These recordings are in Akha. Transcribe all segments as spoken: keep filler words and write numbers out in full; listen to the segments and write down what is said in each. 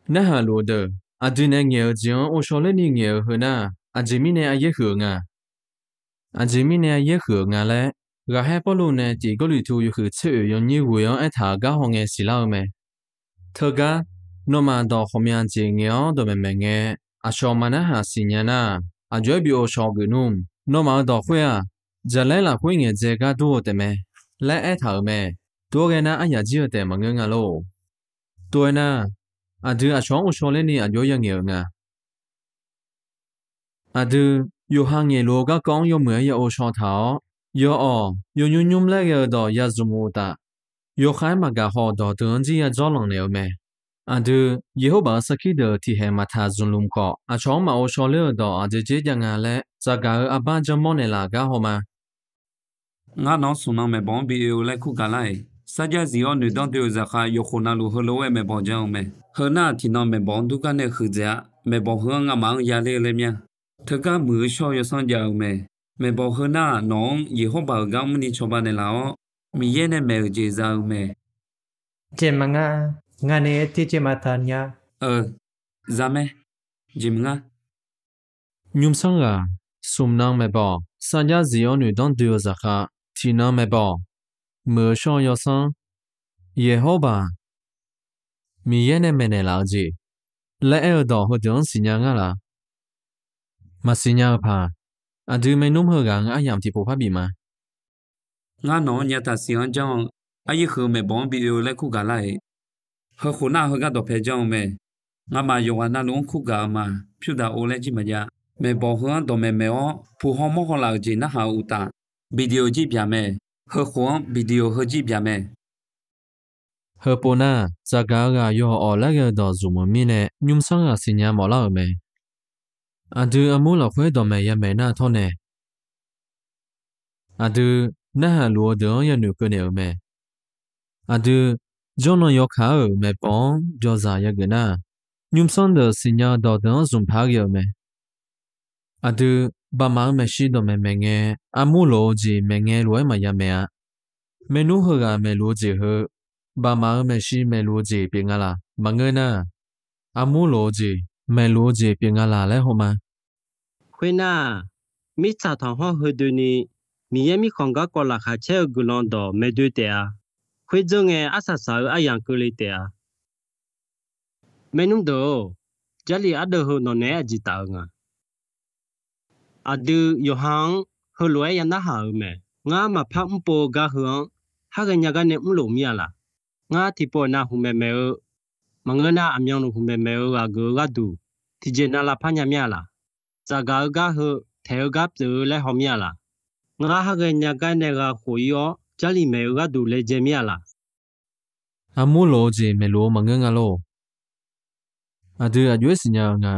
Narhaq luf-eu deuq, aqdui nae ngaeq-eu jeq-anr ghovshaw lerni ngaeq-eu heunar, aqjeq mirnae aryaer huiq-euq nga. Aqjeq mirnae aryaer huiq-euq nga laer, ghaqkhaer Pawrluv nae tiq Gawrliqtu yawhuiq tser oeq yawnyir ghoe-anr aertaq-euq gar hawngae siqlar-eu mae. Teugar, nawmaf dawq ghawqmya jeq ngaeq-awr dawqmaeq maeq ngae, aqcawq maqnarhaq siqnya nar, aqjox-aer bi ghovshaw geuf nmr. Nawmaf-euq dawq khoer-aq, jaqlaer lafkhoer ngaeqdzae gar dur-eu taefmae laer aertaq-euq mae. Tov-aer ghae nar, aryaq jir-eu taef maqngeur nga lor. Tov-aer nar, aqdui aqcawq-anr ghovshaw lerni aqjox-aer yangaeq-euq nga. Aqdui, yawqha ngaeqluf-eu garkawv-anr yawmuiq-aer ya ghovshaw taq-awr, yawawq yawnymr nymr laer ghae-eu dawq ya zmq-eu uqtaf, yawkhav-aer maqgaq haw-euq dawqdeuq-anr jir ya dzawrlanq naeq-eu mae. Aqdui, Yeqhorbaq-euq sarkir deuq tiqkhaeq maqtaq zmq lmq khawf, aqcawq-anr maq ghovshaw ler-euq dawq aqjeq dzer jav nga laer, tsafgaq-eu arbar janrmawr naeqlaf gar haw ma. Ngar nawq-anr smq nan maeqbawq-anr bi oe-eu laer kur gaq lar-iq, sarjax zif-awr noeqdanr doe-euq zaqkhav yawkhof navluf heulof-aer maeqbawq jan-eu mae. Heunar-aq, tiqnan maeqbawq-anr dur gar nae huiqdzaeq-a. Maeqbawq heu-anr ngamaf-anr yaler-eu laer mya. Teugar muiq-eu shawr-eu yawsanr jav-eu mae. Maeqbawq heunar-aq, nawq-anr Yeqhorbaq-euq gar mrni cawba naeqlaf-awr, Miqyaer nae maeq-euq jeq za-eu mae. Jeq maqngeur, ngaq nae aer tir jeq maqtaq nya. Eu, za mae. Jeq maqngeur. Nymrsanr ghaq, smq nan maeqbawq, sarjax zif-awr noeqdanr doe-eu zaqkhav, tiqnan maeqbawq, muiq-eu shawr-eu yawsanr, Yeqhorbaq, Miqyaer nae maeqnaeq laf-eu jeq laer aer-eu dawq heudeuq-anr siqnya ngar laf? Maqsiq nya-eu paq. Aqdui maernmr heughaq-anr aryamq tiqpov par bif ma. Ngar nawq-anr nyataq siq-anr janr-eu, aryaer huiq-eu maeqbawq-anr bi oe-eu laer kur gaq lar-iq, heukhof nar heugar dawqpae janr-eu mae. Ngamaf yawqghaq navluf-anr kur gaq-eu ma. Pyurdaq or laer jir maqjav. Maeqbawq heu-anr dawqmaeq maeq-awr puq haw mawr haw laf-euq jeq narhaq-eu uqtaf, video jir byaq mae. Heukhof-anr video heu jir byaq mae. Heupov nar, tsafgaq-eu ghaq yawawq laer ghae-eu dawq zmq-euq mirnae, nymrsanr ghaq siqnya mawflar-euq mae. Aqdui armur lafkhoer dawqmaeq yamaeq nar tawr nae, aqdui, narhaq luf-eu deuq-anr yanoeq keuv naeq-euq mae. Aqdui, jawrnan yawkaq-euq maeqbawq-anr jawqzaq yageuf nar, nymrsanr deuq siqnya-eu dawqdeuq-anr zmq paq-aer ghae-euq mae. Aqdui, baqmaf-eu maeqshi dawqmaeq maeq ngae, armur lof-eu jeq maeq ngae lof-aer maqya maeq-a. Maernmr heughaq maeqluf-eu jeq heu, baqmaf-eu maeqshi maeqluf-eu jeq pyeuf nga laq? Maqngeur nar, armur lof-eu jeq maeqluf-eu jeq pyeuf nga laq laer haw ma. Khoernar, mirtsaq tanqkhawr heu doeni, Miqyaer mirkhanq garkawv laqkhaq caer-eu guiqlanq dawq maeqdoe taef-a. Khoerdzeur ngae, arsaq saq-eu aryamq keuvle taef-a. Maernmr deuq-or, Jarlif ardeuv heu nawq naeq-aer aqjeq taf-eu nga? Aqdui, yawqha-anr heulof-aer ya narhaq-euq mae. Ngar maqpar mrpov-eu gar heu-anr, har ghaenya gar nae mrlof mir-a laq? Ngar tiqpov nav huq maeqmaeq-eu, maqngeur nar aqmyanluf huq maeqmaeq-eu ghaq geuf-eu gharduq, tiqjeq nav lavpar nya mir-a laq? Tsafgaq-eu gar heu, taeq-eu gar pyeuf-eu laer haw mir-a laq? Ngar har ghaenya gar nae ghaq khof ir-awr, Jarlif maeq-eu gharduq laejae mir-a laq? Armur lof-eu jeq maeqluf-eu maqngeur nga lor. Aqdui aqjox-aer siqnya-eu nga.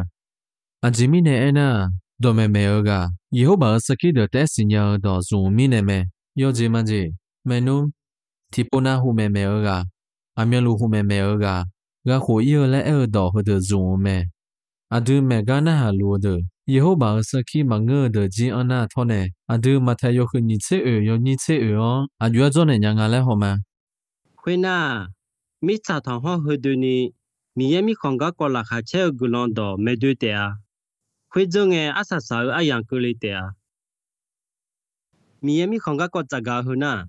Aqjeq mirnae aernar, dawqmaeq maeq-eu ghaq, Yeqhorbaq-euq sarkir deuq taef-aer siqnya-eu dawq zmq-eu mirnae mae. Yawjeq majeq, maernmr, tiqpov nav huq maeqmaeq-eu ghaq, aqmyanluf huq maeqmaeq-eu ghaq, ghaq khof ir-eu laer aer-eu dawq heudeuq zmq-eu mae. Aqdui maeq gar narhaq luf-eu deuq, Yeqhorbaq-euq sarkir maqngeur-eu deuq jir anr nar tawr nae, aqdui Maqtaeq yawhuiq nyiq tser oeq yawnyir tser oeq-anr aqjox-aer dzawrnaeq nya nga laer haw ma. Khoernar, mirtsaq tanqkhawr heu doeni, Miqyaer mirkhanq garkawv laqkhaq caer-eu guiqlanq dawq maeqdoe taef-a. Khoerdzeur ngae, arsaq saq-eu aryamq keuvle taef-a. Miqyaer mirkhanq garkawv tsafgaq-eu heu nar,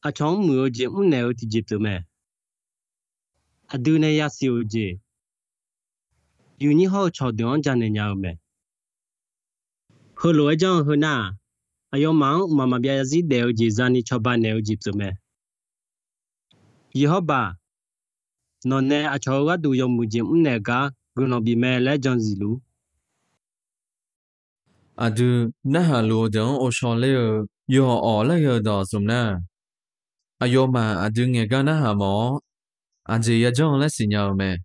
aqcawq-anr muiq-eu jeq mrnaeq-eu tiqjeq pyeuf mae. Aqdui nae yasiq-euq jeq, yuqnyir hawr-eu cawqdeuq-anr janaeq nya-eu mae. Heulof-aer janr-eu heu nar-aq, aqyawfmaf-anr mqmaq maqbyav zarzir daef-eu jeq zani cawba naeq-eu jeq pyeuf mae. Yeqhawrbaq, nawq nae aqcawq-eu gharduq yawmuiq jeq mrnaeq-eu gar guiqlanq bif mae laer jan zif luf-ur. Aqdui, narhaq luf-eu deuq-anr ghovshaw ler-eu, yawawq laer ghae-eu dawq zmq nar, aqyawfmaf aqdui ngaeqgar narhaq mawf-awr, aqjeq yajanr-eu laer siqnya-eu mae.